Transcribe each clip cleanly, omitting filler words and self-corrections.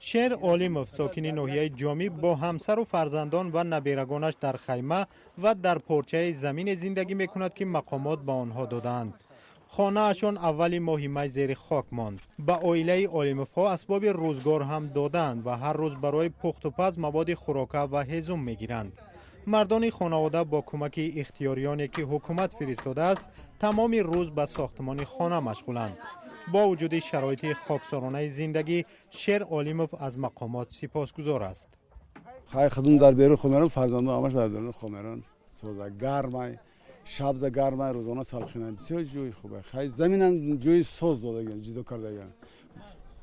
Шер Олимов, сокини ноҳияи Ҷомӣ, бо ҳамсару фарзандон ва наберагонаш дар хайма ва дар порчаи замине зиндагӣ мекунад, ки мақомот ба онҳо додаанд. Хонаашон аввали моҳи май зери хок монд. Ба оилаи Олимовҳо асбоби рӯзгор ҳам додаанд ва ҳар рӯз барои пухтупаз маводи хӯрока ва ҳезум мегиранд. Мардони хонавода бо кӯмаки ихтиёриёне, ки ҳукумат фиристодааст, тамоми рӯз ба сохтмони хона машғуланд. Бо вуҷуди шароити хоксоронаи зиндагӣ, Шер Олимов аз мақомот сипосгузор аст. Хай, худум дар берун хоб мерам, фарзандон ҳамаш дар дарун хоб меран. Соза, гармай, шабда гармай, рӯзона салқинай. Бисёр ҷои хубе. Хай, заминам ҷои соз додагиан, ҷудо кардагиан.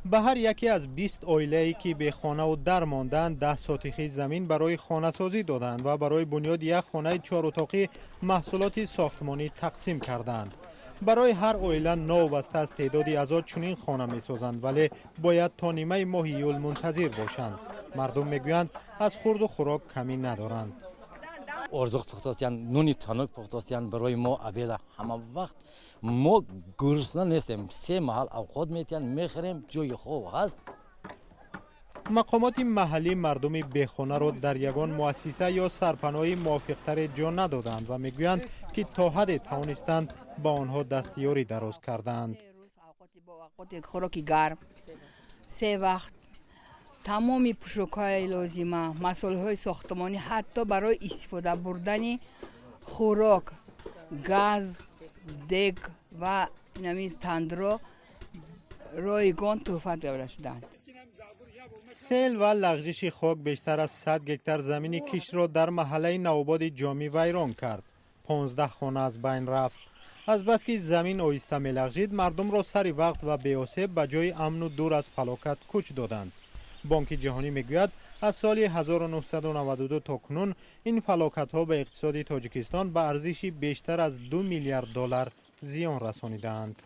Ба ҳар яке аз 20 оилае, ки бехонаву дар монданд, 10 сотихи замин барои хонасозӣ доданд ва барои бунёди як хонаи чорутоқӣ маҳсулоти сохтмонӣ тақсим карданд. Барои ҳар оила новобаста аз теъдоди аъзо чунин хона месозанд, вале бояд то нимаи моҳи июл мунтазир бошанд. Мардум мегӯянд, аз хурду хӯрок камӣ надоранд. Орзуқ пухтостиян, нуни танук пухтостиян барои мо. Обед а ҳама вақт мо гурусна нестем, се маҳал авқот метиҳанд, мехӯрем, ҷои хоб ҳаст. Мақомоти маҳаллӣ мардуми бехонаро дар ягон муассиса ё сарпаноҳи мувофиқтаре ҷо надоданд ва мегӯянд, ки то ҳадде тавонистанд, ба онҳо дастёрӣ дароз кардаанд. Хӯроки гарм се вақт, тамоми пӯшокҳои лозима, масолеҳои сохтмонӣ, ҳатто барои истифода бурдани хӯрок, газ, дег ва нами тандро ройгон тӯҳфа дода шуданд. Сел ва лағжиши хок бештар аз 100 гектар замини киштро дар маҳаллаи Навободи Ҷомӣ вайрон кард. 15 хона аз байн рафт. Азбаски замин оҳиста мелағжид, мардумро сари вақт ва беосеб ба ҷои амну дур аз фалокат кӯч доданд. Бонки Ҷаҳонӣ мегӯяд, аз соли 1992 то кунун ин фалокатҳо ба иқтисоди Тоҷикистон ба арзиши бештар аз 2 миллиард доллар зиён расонидаанд.